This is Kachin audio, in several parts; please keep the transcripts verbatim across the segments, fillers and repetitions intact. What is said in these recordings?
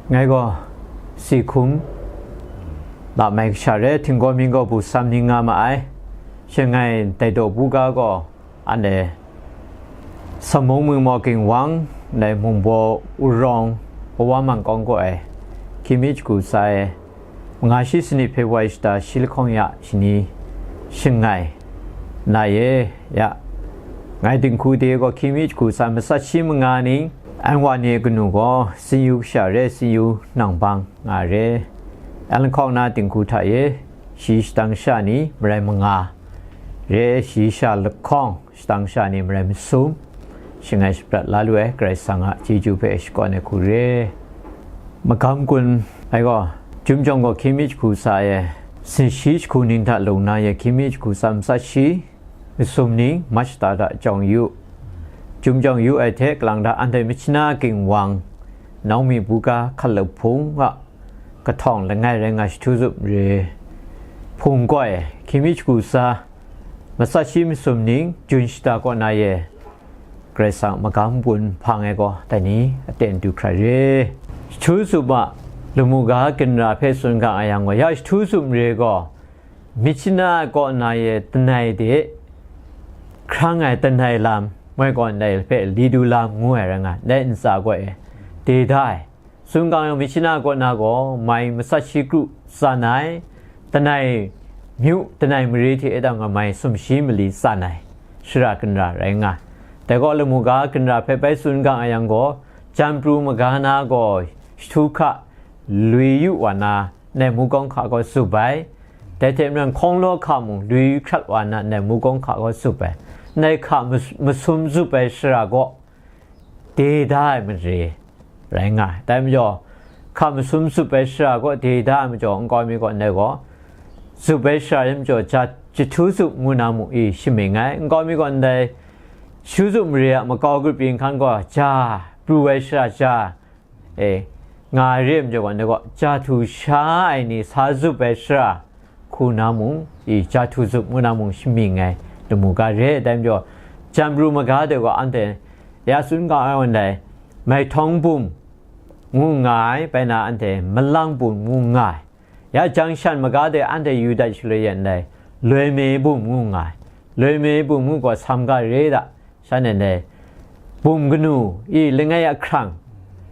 Ngai gaw si hkum lamai kasha re, htinggaw mi gaw bu sam ning nga ma ai. Shangai dai daw buga gaw anhte Samung mung maw Ginwang, ndai mungbaw urawng kawa mang kawng kaw ai hkying mi jahku tsa e, manga shi sanit Hpewari shata shi lahkawng ya shani shangai na ye ya. Ngai dinghku de gaw hkying mi jahku tsa matsat shi manga ning, anwa ni kanu gaw tsin yu kasha re, tsin yu nang bang nga re. Yan lahkawng na dinghku hta e, shi shadang sha ni marai manga re, shi sha lahkawng shadang sha ni marai masum, shangai shaprat la lu ai Karai Kasang a chyeju hpe shakawn ai hku re. Magam gun ai gaw, Chyum jawng gaw hkying mi jahku tsa e, sinshi jahku ning hta lung na ye hkying mi jahku tsa matsat shi, masum ning mat shata hta jawng yu, Chyum jawng yu ai hte kalang hta anhte Myitkyina Ginwang, Naomi buga hkalup hpung a kahtawng langai rai nga Jahtu Zup Mare hpung gaw e, hkying mi jahku tsa matsat shi masum ning jun shata kaw na ye Karai Kasang magam gun hpang ai gaw, dai ni aten du hkrai re. Jahtu Zup a lamu ga ginra hpe tsun ga nga yang gaw, ya Jahtu Zup Mare gaw Myitkyina kaw na ye lanai de hkrang ai lanai lam, moi gaw ndai hpe Lidu lam ngu ai rai nga, ndai ntsa gaw e de da ai. Tsun gang yang Myitkyina kaw na gaw mai matsat shi kru tsan ai, lanai myu, lanai mare hte e dang nga mai sumshi mali tsan ai shara ginra rai nga. Dai gaw lamu ga ginra hpe bai tsun gang a yang gaw, jan pru maga na gaw Jahtu hka, Lui Yu wa na, ndai Mukawng hka gaw zup ai. Dai hte maren hkawng law hka mung Lui Yu hkrat wa na, ndai Mukawng hka gaw zup ai. Ndai hka mas-, masum zup ai shara gaw, de da ai mare rai nga ai. Dai majaw, hka masum zup ai shara gaw de da ai majaw, nkau mi gaw ndai gaw, zup ai shara rai majaw, ja, Jahtu Zup ngu na mung i shamying ai. Nkau mi gaw ndai Jahtu Zup Mare a makau grup yin hkan gaw, ja, pru ai shara ja, e, nga ai re ai majaw gaw, ndai gaw, ja htu sha ai ni sa zup ai shara, hku na mung, i, ja htu zup ngu na mung shamying ai lamu ga re ai. Dai majaw, jan pru maga de gaw anhte ya tsun ga ai wan dai, Maitawng Bum ngu nga ai, bai na anhte Malang Bum ngu nga ai. Ya jang shan maga de anhte yu dat shaloi yan dai, Loi Me Bum ngu nga ai. Loi Me Bum ngu gaw sam ga re da, shan e ndai, bum kanu i langai a hkrang,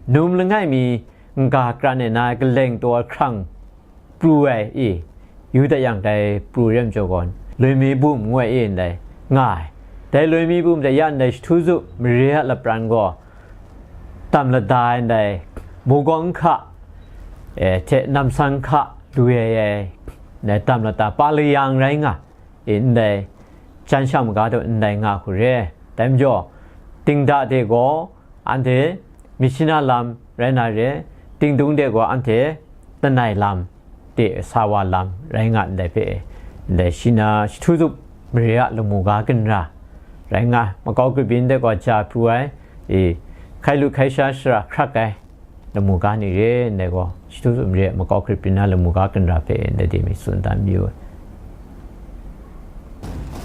num langai mi n-ga kran e na kaleng taw a hkrang pru ai i, yu dat yang dai pru re ai majaw gaw, Loi Mi Bum ngu ai i ndai nga ai. Dai Loi Mi Bum de ya ndai Jahtu Zup Mare a lapran gaw, tam lada ai ndai Mukawng hka, e, hte namsang hka lu ai, ai, ndai tam lada pa layang rai nga, e, ndai jan sha maga daw ndai nga hku re. Dai majaw, Dingda de gaw anhte Myitkyina lam rai na re, Dingdung de gaw anhte lanai lam de sa wa lam rai nga ndai hpe, ndai shi na Jahtu Zup Mare a lamu ga ginra rai nga, makau grup yin de gaw ja pru ai, e, hkai lut hkai sha shara hkrak ai lamu ga ni re, ndai gaw Jahtu Zup Mare a makau grup yin na lamu ga ginra hpe ndai de mi tsun dan mayu ai.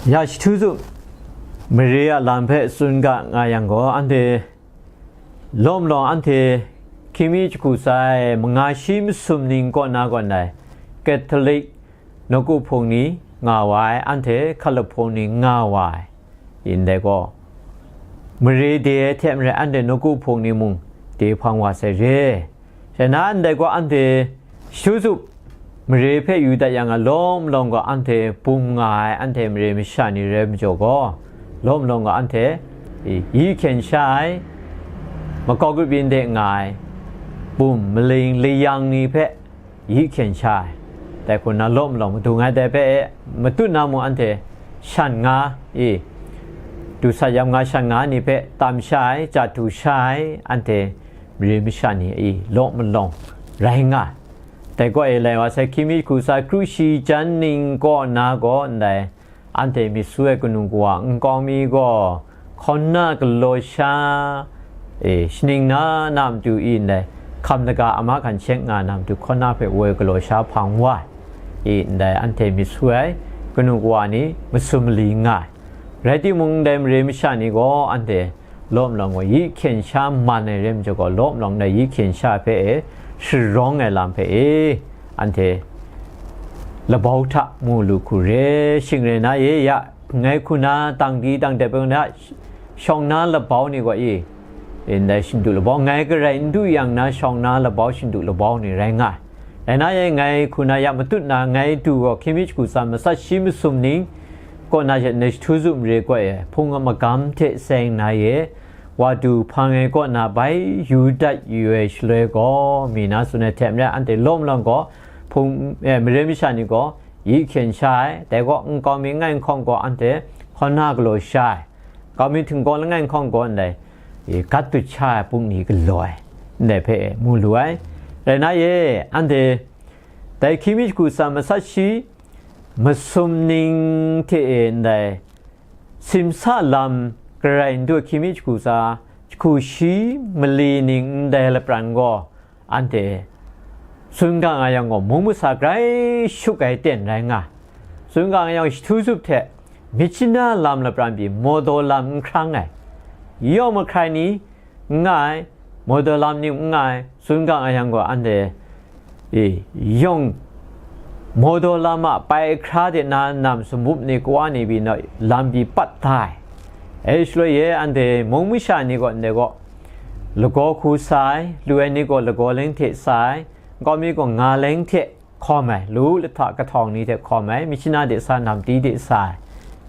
Ya Jahtu Zup Mare a lam hpe tsun ga nga yang gaw, anhte lawm lawng anhte hkying mi jahku tsa e manga shi masum ning kaw na gaw ndai, Catholic nawku hpung ni nga wa ai, anhte hkalup hpung ni nga wa ai, ndai gaw, mare de ai hte maren anhte nawku hpung ni mung de hpang wa sai re. Rai nna, ndai gaw anhte Jahtu Zup Mare hpe yu dat yang a lawm lawng gaw anhte bum nga ai, anhte mare masha ni rai majaw gaw, lawm lawng gaw anhte yi hkyen sha ai, makau grup yin de nga ai, bum, maling, layang ni hpe yi hkyen sha ai. Dai hku na lawm lawng madung ai dai hpe e, matut na mung anhte shan nga i, du sat yam nga shan nga ni hpe tam sha ai, ja htu sha ai, anhte mare masha ni i lawm malawng rai nga ai. Dai gaw e lai wa sai, hkying mi jahku tsa kru shi jan ning kaw na gaw ndai, anhte myit su ai kanu kawa nkau mi gaw, hkauna galaw sha, e, shaning na na matu i ndai, hkam laga ama hkan shek nga na matu hkauna hpe woi galaw sha hpang wa ai, i ndai, anhte myit su ai kanu kawa ni masum mali nga ai. Rai timung, ndai mare masha ni gaw anhte lawm lawng gaw yi hkyen sha man ai re majaw gaw, lawm lawng ndai yi hkyen sha hpe e, sharawng ai lam hpe e, anhte labau hta mu lu hku re, shing rai na ye ya, ngai hku na tang di tang dep ai na, shawng na labau ni gaw i, ndai shindu labau, ngai garai n du yang na shawng na labau shindu labau ni rai nga ai. Rai na ye, ngai hku na ya matut na, ngai du gaw hkying mi shagu tsa matsat shi masum ning kaw na she ndai jahtu zup mare gaw e, hpung a magam hte seng na ye, wa du hpang ai kaw na bai yu dat yu ai shaloi gaw, mi na tsun ai hte maren anhte lawm lang gaw, hpung, eh, mare masha ni gaw yi hkyen sha ai, dai gaw nkau mi langai nhkawng gaw anhte hkaw na galaw sha ai, nkau mi htinggaw langai nhkawng gaw ndai, eh, gat dut sha ai pung ni galaw ai, ndai hpe mu lu ai. Rai na ye, anhte dai hkying mi shagu tsa matsat shi masum ning hte e ndai simsa lam garai n du hkying mi shagu tsa, jahku shi mali ning ndai lapran gaw, anhte tsun ga nga yang gaw, mung masa grai shuk ai ten rai nga. Tsun ga nga yang, jahtu zup hte myit shana lam lapran pyi mawdaw lam n hkrang ai, yawng mahkrai ni n nga ai, mawdaw lam ni n nga ai, tsun ga nga yang gaw, anhte e, yawng mawdaw lam a pai hkra de na nam sumbup ni kawa ni pyi naw lam pyi pat da ai. E shaloi ye, anhte mung masha ni gaw ndai gaw lagaw hku sa ai, lu ai ni gaw lagaw leng hte sa ai, nkau mi gaw nga leng hte hkawm ai, lu lahta kahtawng ni hte hkawm ai, myit shana de sa, namti de sa ai,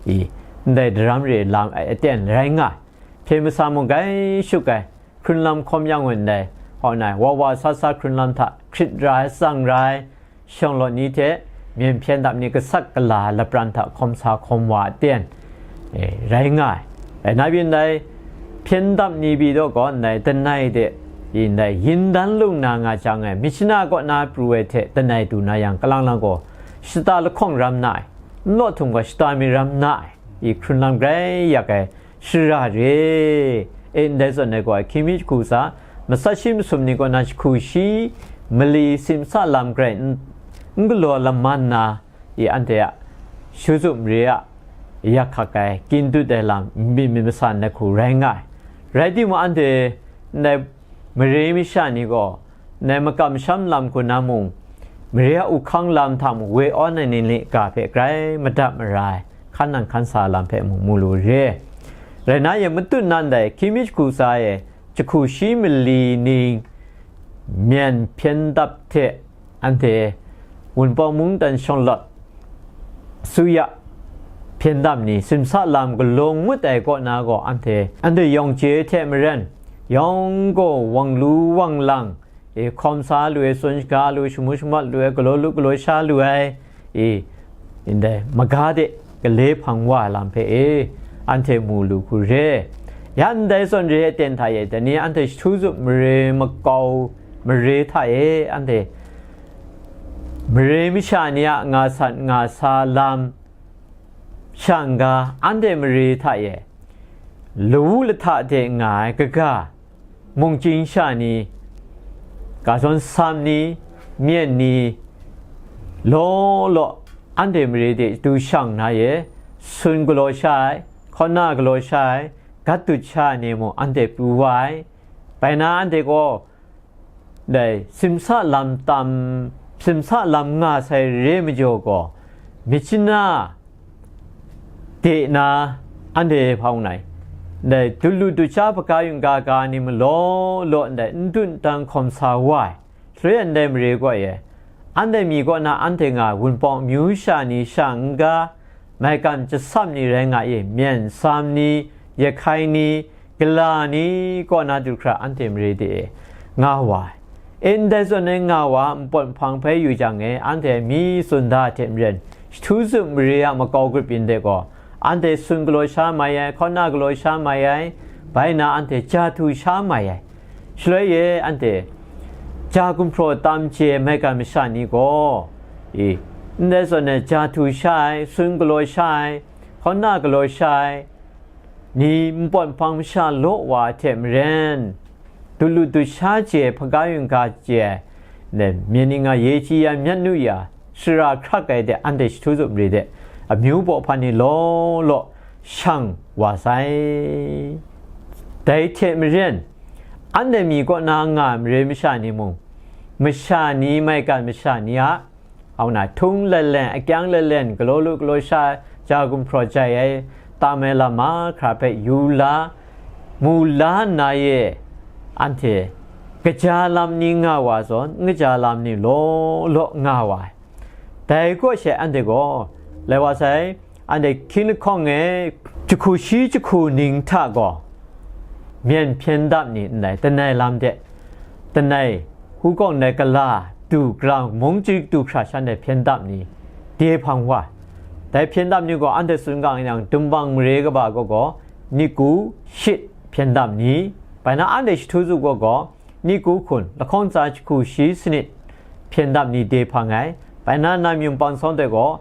i, ndai daram re lam ai aten rai nga ai. Hpyen masa mung grai shuk ai, hkrun lam hkawm yang e ndai, hkaw na ai, wa wa sa sa hkrun lam hta hkrit ra ai, tsang ra ai, shawng law ni hte myen hpyen dap ni gasat gala ai lapran hta hkawm sa hkawm wa aten, e, rai nga ai. Rai na pyi ndai hpyen dap ni pyi daw gaw ndai, langai de, i, ndai yin dan lung na nga jang e, myit shana kaw na pru ai hte langai du na yang, kalang lang gaw shata lahkawng ram na ai, nlaw htum gaw shata mi ram na ai, i, hkrun lam grai yak ai, shara re, e, ndai zawn ai gaw, hkying mi jahku tsa matsat shi masum ni kaw na jahku shi mali simsa lam garai n, n galaw laman na, i, anhte a jahtu zup mare a yak hkak ai, kyin dut ai lam n byin myit masan ai hku rai nga ai. Rai timung, anhte ndai mare masha ni gaw, ndai makam masham lam hku na mung, mare a uhkang lam hta mung woi awn ai ni ga hpe grai madat mara ai, hkan nang hkan sa lam hpe mung mu lu re. Rai na yen, matut na ndai hkying mi jahku tsa e jahku shi mali ning myen hpyen dap hte anhte Wunpawng mungdan shawng lawt su ya, hpyen dap ni simsa lam galaw ngut ai kaw na gaw, anhte, anhte yawng chye hte maren, yawng gaw wang lu wang lang, e, hkawm sa lu ai, tsun shaga lu ai, shamu shamat lu ai, galaw lu galaw sha lu ai, e, ndai maga de gale hpang wa ai lam hpe e, anhte mu lu hku re. Ya ndai zawn re ai ten hta e, dai ni anhte jahtu zup mare makau mare hta e, anhte mare masha ni a nga sat nga sa lam sha n-ga, anhte mare hta e lawu lahta de nga ai kaga, mungchying sha ni, ga zawn sam ni, myen ni, law law anhte mare de du shang na e, sun galaw sha ai, hkaw na galaw sha ai, gat dut sha ai ni mung anhte pru wa ai. Bai na anhte gaw, dai simsa lam tam, simsa lam nga sai re majaw gaw, myit shana de na anhte hpang nai, dai dut lu dut sha hpaga yungga ga ni malaw law ndai n dun n dang hkawm sa wa ai. Shaloi ndai mare gaw e, anhte mi kaw na anhte nga ai Wunpawng amyu sha ni sha n-ga, maigan jasam ni rai nga i, myen sam ni, yahkai ni, gala ni kaw na du hkra anhte mare de e nga wa ai. E, ndai zawn e nga wa, npawt nhpang hpe yu jang e, anhte mi tsun da hte maren, jahtu zup mare a makau grup yin de gaw, anhte sun galaw sha mai ai, hkaw na galaw sha mai ai, bai na anhte ja htu sha mai ai. Shaloi e anhte ja gumhpraw tam chye ai maigan masha ni gaw, e, ndai zawn e ja htu sha ai, sun galaw sha ai, hkaw na galaw sha ai, ni npawt nhpang masha law wa ai hte maren, dut lu dut sha chye ai, hpaga yungga chye ai, ne, myen ning a ye chyi ya, myat nu ya, shara hkrak ai de, anhte jahtu zup mare de, amyu baw hpan ni law law shang wa sai. Dai hte maren, anhte mi kaw na nga ai mare masha ni mung, masha ni, maigan masha ni a, au na, htung lalen, akyang lalen, galaw lu galaw sha, ja gumhpraw jai ai, tam ai lam mahkra hpe yu la, mu la nna ye, anhte kaja lam ni nga wa zawn, n kaja lam ni law law nga wa ai. Dai kaw she anhte gaw, lai wa sai, anhte hkying lahkawng e jahku shi jahku ning hta gaw, myen hpyen dap ni ndai, langai lam de, langai hkawng ndai gala du, gara mung chyeju du hkra shanhte hpyen dap ni de hpang wa. Dai hpyen dap ni gaw anhte tsun ga yang, dumbang mare kaba gaw gaw, niku shit hpyen dap ni, bai na anhte jahtu zup gaw gaw, niku hkun lahkawng tsa jahku shi sanit hpyen dap ni de hpang ai. Bai na, nam yung pang sawng de gaw,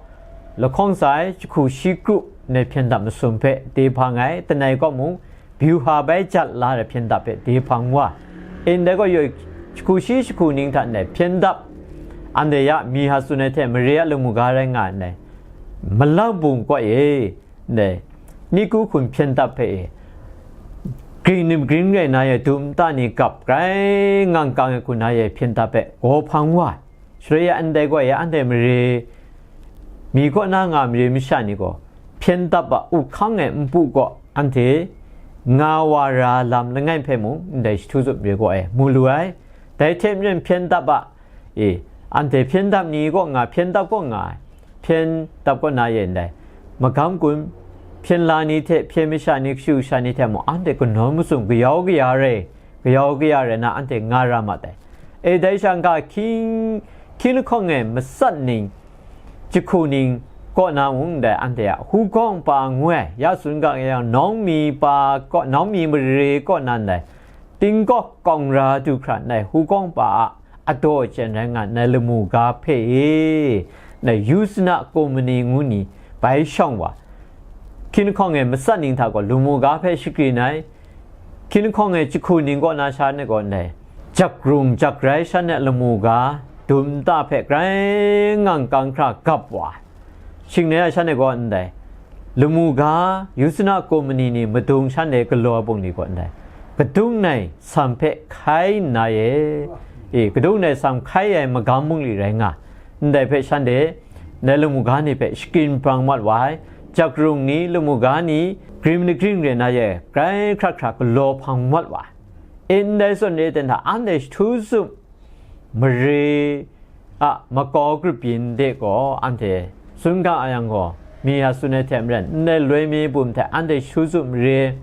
lahkawng tsa jahku shi kru ndai hpyen dap masum hpe de hpang ai. Langai kaw mung, byuha bai jat la ai hpyen dap hpe de hpang wa. Ndai gaw, yoi jahku shi jahku ning hta ndai hpyen dap, anhte ya mi ha tsun ai hte mare a lamu ga rai nga ndai, malang bung kaw e, ndai, niku hkun hpyen dap hpe e, gring nim gring rai na ye, dum nta ni gap grai ngang kang ai hku na ye hpyen dap hpe gaw hpang wa ai. Shaloi ya ndai gaw ya anhte mare mi kaw na nga mare masha ni gaw, hpyen dap a up hkang ai npu kaw anhte nga wa ra lam langai hpe mung ndai jahtu zup re gaw e mu lu ai. Dai hte maren hpyen dap a, e, anhte hpyen dap ni kaw nga, hpyen dap kaw nga ai, hpyen dap kaw na ye ndai, magam gun hpyen la ni hte hpyen masha ni, kashu kasha ni hte mung anhte kanawn mazum kayau kaya rai, kayau kaya rai na anhte nga ra mat ai. E, dai sha n-ga hkying, hkying lahkawng e matsat ning, jahku ning kaw na mung ndai, anhte a hugawng pa ngu ai, ya tsun ga yang, nawng mi pa kaw, nawng mi mare kaw na ndai, tingkawk kawng ra du hkra ndai hugawng pa a adaw jen rai nga ndai lamu ga hpe e, ndai Yusna Kumani ngu ni bai shawng wa, hkying lahkawng e matsat ning hta gaw lamu ga hpe shagrin ai. Hkying lahkawng e jahku ning kaw na sha ni gaw ndai, jak rung jak rai sha ni a lamu ga dum nta hpe grai ngang kang hkra gap wa ai. Shing nai a shanhte gaw ndai, lamu ga, Yusna Kumani ni madung shanhte galaw ai bungli gaw ndai, kadung nai sam hpe hkai nna ye, e, kadung nai sam hkai ai magam bungli rai nga, ndai hpe shanhte, ndai lamu ga ni hpe shagrin brang mat wa ai, jak rung ni, lamu ga ni, gring ni gring rai na ye, grai hkra hkra galaw hpang mat wa ai. E, ndai zawn re ai ten hta, anhte jahtu zup mare a makau grup yin de gaw anhte tsun ga a yang gaw, mi ya tsun ai hte maren, ndai loi mi bum hte anhte jahtu zup mare,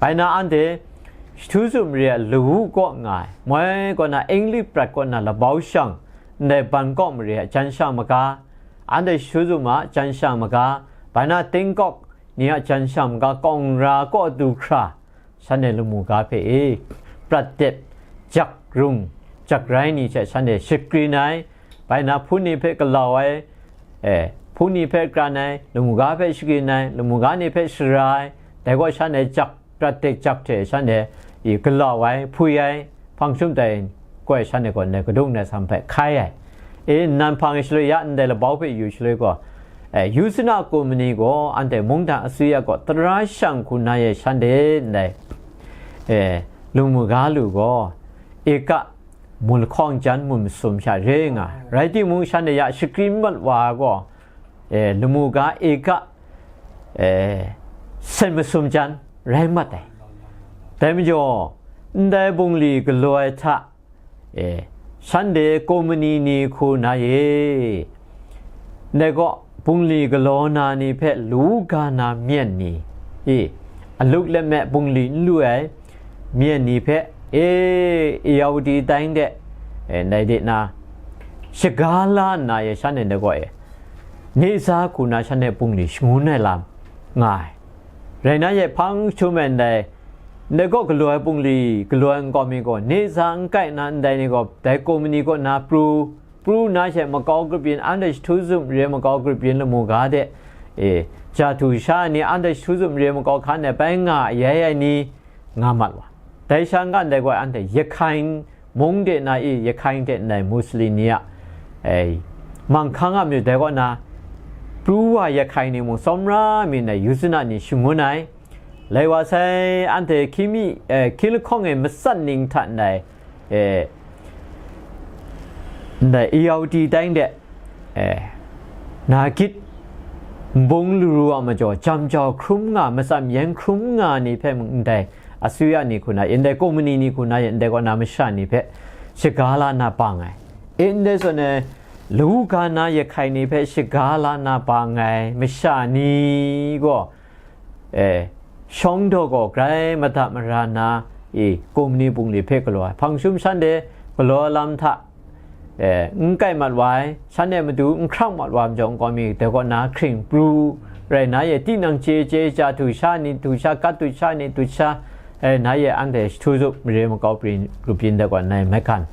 bai na anhte jahtu zup mare a lawu kaw nga ai, moi kaw na English prat kaw na labau shang, ndai Bangkok mare a jan sha maga, anhte jahtu zup ma jan sha maga, bai na Tingkawk ni a jan sha maga, kawng ra kaw du hkra, shanhte lamu ga hpe e, prat dep, jak rung, jak rai ni hte shanhte shagrin ai, bai na hpun ni hpe galau ai, e, hpun ni hpe kran ai, lamu ga hpe shagrin ai, lamu ga ni hpe sara ai, dai gaw shanhte jak, prat dep jak hte shanhte i galau ai, hpui ai, hpang jum tai, koi shanhte gaw ndai kadung nai sam hpe hkai ai. E, nnan hpang e shaloi ya ndai labau hpe yu shaloi gaw, e, Yusna Kumani gaw anhte mungdan asuya gaw tara shang hku na ye shanhte ndai, e, lamu ga lu gaw, eka mu lahkawng jan mu masum sha re nga ai. Rai timung, shanhte ya shagrin mat wa ai gaw, e, lamu ga eka, e, sen masum jan rai mat ai. Dai majaw, ndai bungli galaw ai hta, e, shanhte Kumani ni hku na ye, ndai gaw bungli galaw na ni hpe lu ga na myen ni, e, aluk let me bungli n lu ai myen ni hpe, e, Ayawdi tai de, e, ndai de na, shaga la nna ye shanhte ndai gaw, e, ni za hku na shanhte bungli shangun ai lam nga ai. Rai na ye hpang jahtum e ndai, ndai gaw galaw ai bungli, galaw ai nkau mi gaw, ni za n kai na ndai ni gaw, dai Kumani kaw na pru, pru nna she makau grup yin, anhte jahtu zup mare makau grup yin lamu ga de, e, ja htu sha ai ni, anhte jahtu zup mare makau hkan e bai nga ayai ai ni, nga mat wa. Dai sha n-ga ndai gaw anhte Yahkain mung de na i, Yahkain de ndai Muslim ni a, e, manghkang a majaw dai kaw na, pru wa Yahkain ni mung tsawmra mi ndai Yusna ni shangun ai. Lai wa sai, anhte hkying mi, e, hkying lahkawng e matsat ning hta ndai, e, Ndai Irrawaddy tai de, eh, na git nbung laru a majaw, jam jau hkrum nga, matsam yen hkrum nga ni hpe mung ndai asuya ni hku na, ndai komini ni hku na, ndai kaw na masha ni hpe shaga la na bang ai. Ndai zawn e, Luka na Yehkai ni hpe shaga la na bang ai masha ni gaw, eh, shawng daw gaw grai mada mara na, i, komini bungli hpe galaw ai. Hpang jahtum shanhte galaw lam hta, eh, n kai mat wa ai, shanhte matu n hkrang mat wa ai majaw, nkau mi dai kaw na hkring pru rai na ye, tinang chye chye ja htu sha ni, htu sha, gat htu sha ni, htu sha, eh, na ye anhte jahtu zup mare makau grup yin dai kaw na maigan,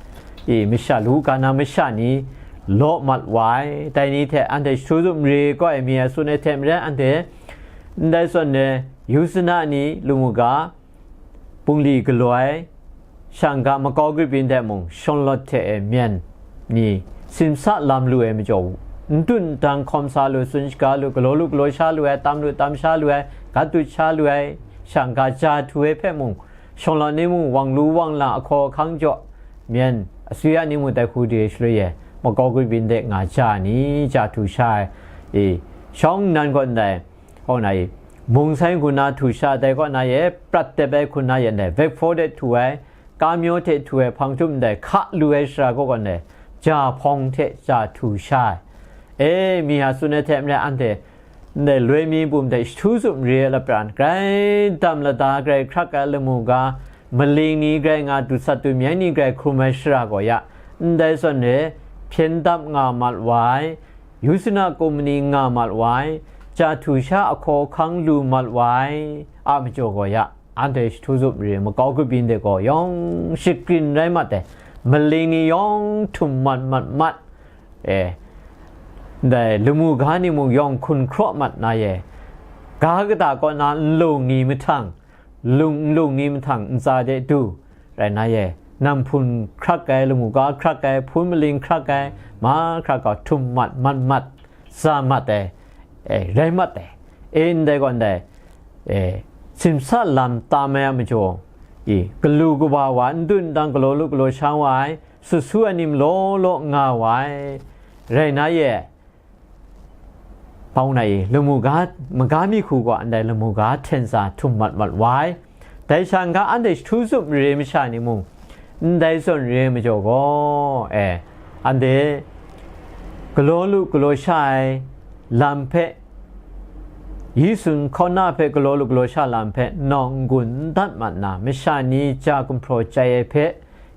i, masha Luka na masha ni law mat wa ai. Dai ni hte anhte jahtu zup mare kaw ai mi a tsun ai hte maren, anhte ndai zawn e, Yuzana ni lamu ga, bungli galaw ai, shang ga makau grup yin hte mung, shawng lawt hte e myen ni simsa lam lu ai majaw, n dun n dang hkawm sa lu, tsun shaga lu, galaw lu, galaw sha lu ai, tam lu, tam sha lu ai, gat dut sha lu ai, shang ga ja htu ai hpe mung, shawng lawt ni mung, wang lu wang lang ahkaw ahkang jaw, myen, asuya ni mung dai hku de shaloi e, makau grup yin de nga ja ni, ja htu sha ai, e, shawng nnan gaw ndai, kaw na i, mung sai hku na htu sha ai, dai kaw na ye, prat dep ai hku na ye ndai, vekphaw de htu ai, kamyaw hte htu ai, hpang jahtum ndai, hka lu ai shara kaw gaw ndai, ja hpawng hte ja htu sha ai. E, mi a tsun ai hte maren anhte, ndai loi mi bum hte jahtu zup mare ai lapran, grai dam lada, grai hkrak ai lamu ga, maling ni grai nga, dut sat dut myen ni grai hkrum ai shara gaw ya, ndai zawn re, hpyen dap nga mat wa ai, Yuzana komini nga mat wa ai, ja htu sha ahkaw ahkang lu mat wa ai a majaw gaw ya, anhte jahtu zup mare makau grup yin de gaw yawng shagrin rai mat ai, maling ni yawng htum mat mat mat, e, ndai lamu ga ni mung yawng hkun hkraw mat na ye, ga kata kaw na nlung ni mahtang, lung nlung ni mahtang ntsa de du, rai na ye, nam hpun hkrak ai, lamu ga hkrak ai, hpun maling hkrak ai, mahkra gaw htum mat, mat mat, za mat ai, e, rai mat ai, e, ndai gaw ndai, e, simsa lam tam ai a majaw, i, galu kaba wa n dun n dang galaw lu galaw sha wa ai, sut su ai ni malaw law nga wa ai, rai na ye, Pau na i, lamu ga, maga mi hku gaw ndai lamu ga hten sa htum mat mat wa ai. Dai sha n-ga anhte jahtu zup mare masha ni mung, ndai zawn re ai majaw gaw, e, anhte galaw lu galaw sha ai lam hpe, Yesu hkaw na hpe galaw lu galaw sha lam hpe nawng n-gun n dat mat nna, masha ni ja gumhpraw chyai ai hpe,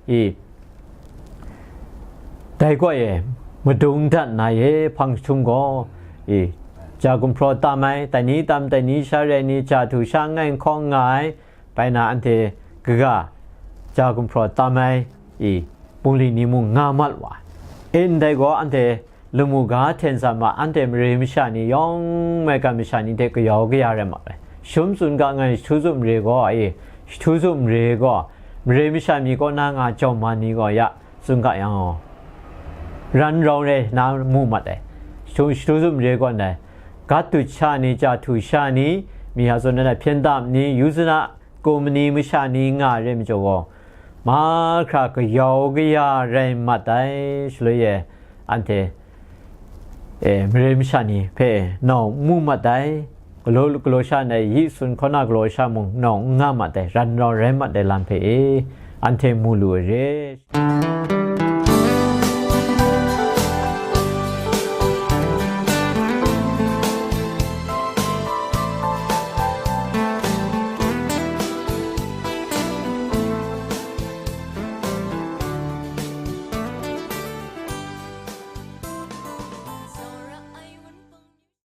i, dai gaw e, madung dat na ye hpang jahtum gaw, i, ja gumhpraw tam ai, dai ni tam, dai ni sha re ai ni, ja htu sha ngai n hkawng nga ai, bai na anhte kaga ja gumhpraw tam ai, i, bungli ni mung nga mat wa ai. E, ndai gaw anhte lamu ga hten sa ma, anhte mare masha ni yawng maigan masha ni hte kayau kaya rai ma ai. Shum tsun ga ngai jahtu zup mare gaw, e, jahtu zup mare gaw, mare masha mi kaw na nga jawm ma ni gaw ya tsun ga yang, ran rau rai na mu mat ai. Jahtu, jahtu zup mare gaw ndai, gat dut sha ni, ja htu sha ni, mi ha zawn na hpyen dam ni, yuzana, kumni masha ni nga re ai majaw gaw, mahkra kayau kaya rai mat ai, shaloi e, anhte, e, mare masha ni hpe nau mu mat ai, galaw, galaw sha ndai yi tsun hkaw na galaw sha mung nau n nga mat ai, ran rau rai mat ai lam hpe e, anhte mu lu ai re.